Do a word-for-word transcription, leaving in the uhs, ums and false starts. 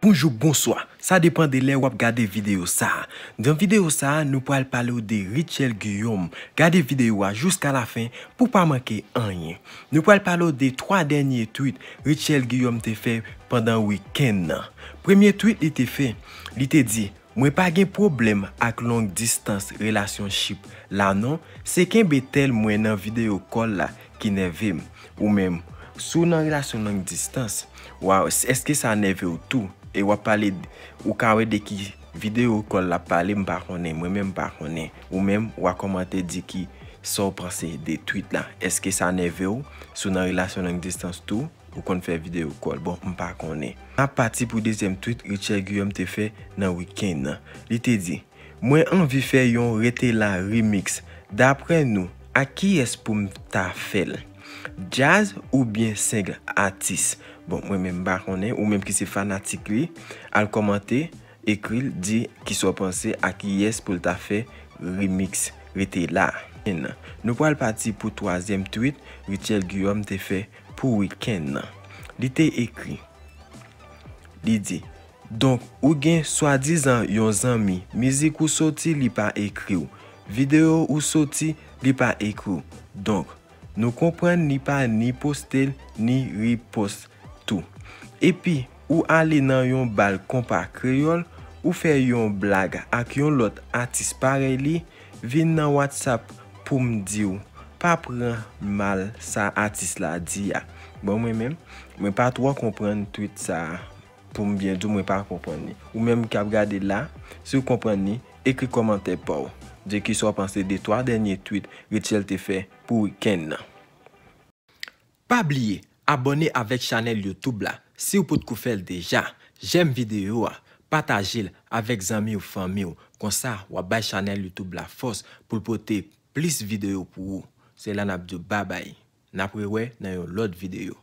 Bonjou, bonswa. Sa depann de lè w ap gade videyo sa a. Nan videyo sa a, nou pral pale w de Rutshelle Guillaume. Gade videyo a jiska lafen pou w pa manke anyen. Nou pral pale w de twa dènye tweet Rutshelle Guillaume te fè pandan wikenn nan. Premye tweet li te fè, li te di, "Mwen pa gen pwoblèm ak long distance relationship la non, se kenbe tel mwen nan video call la ki nève m." Ou menm, si w nan relasyon long distance, wa, èske sa nève w tou? E w ap pale, ou ka wè de ki video call l ap pale, m pa konnen, mwen menm m pa konnen. Ou menm, w a kòmante di ki sa w panse de tweet la. Èske sa nève w? Si w nan relasyon long distance tou, ou konn fè video call. Bon, m pa konnen. N ap pati pou dezyèm tweet Rutshelle Guillaume te fè nan wikenn nan. Li te di, "Mwen anvi fè yon Rete La remix. Daprè nou, ak kiyès pou m ta fè l? Jazz oubyen single atis?" Bon, mwen menm m pa konnen, ou menm ki se fanatik li, al kòmante, ekri l, di kisa w panse, ak kiyès pou l ta fè remix Rete La. Nou pral pati pou twazyèm tweet Rutshelle Guillaume te fè pou wikenn nan. Li te ekri, li di, "Donk, ou gen swadizan yon zanmi, mizik ou soti, li pa ekri w. Videyo ou soti, li pa ekri w. Donk, nou konprann li pa ni poste l, ni repost tou. Epi, ou ale nan yon bal konpa kreyòl, ou fè yon blag ak yon lòt atis parèy li, vin nan WhatsApp pou m di w, pa pran mal sa atis la di a." Bon, mwen menm, mwen pa twò konprann tweet sa a. Pou m byen di w, mwen pa konprann li. Ou menm k ap gade la, si w konprann li, ekri kòmantè pa w. Di kisa w panse de twa dènye tweet Rutshelle te fè pou wikenn nan. Pa bliye abòne avèk chanèl YouTube la si w potko fè l deja. Jèm videyo a, pataje l avèk zanmi w, fanmi w. Konsa, w ap bay chanèl YouTube la fòs pou l pote plis videyo pou ou. Se la n ap di w babay. N ap rewè nan yon lòt videyo.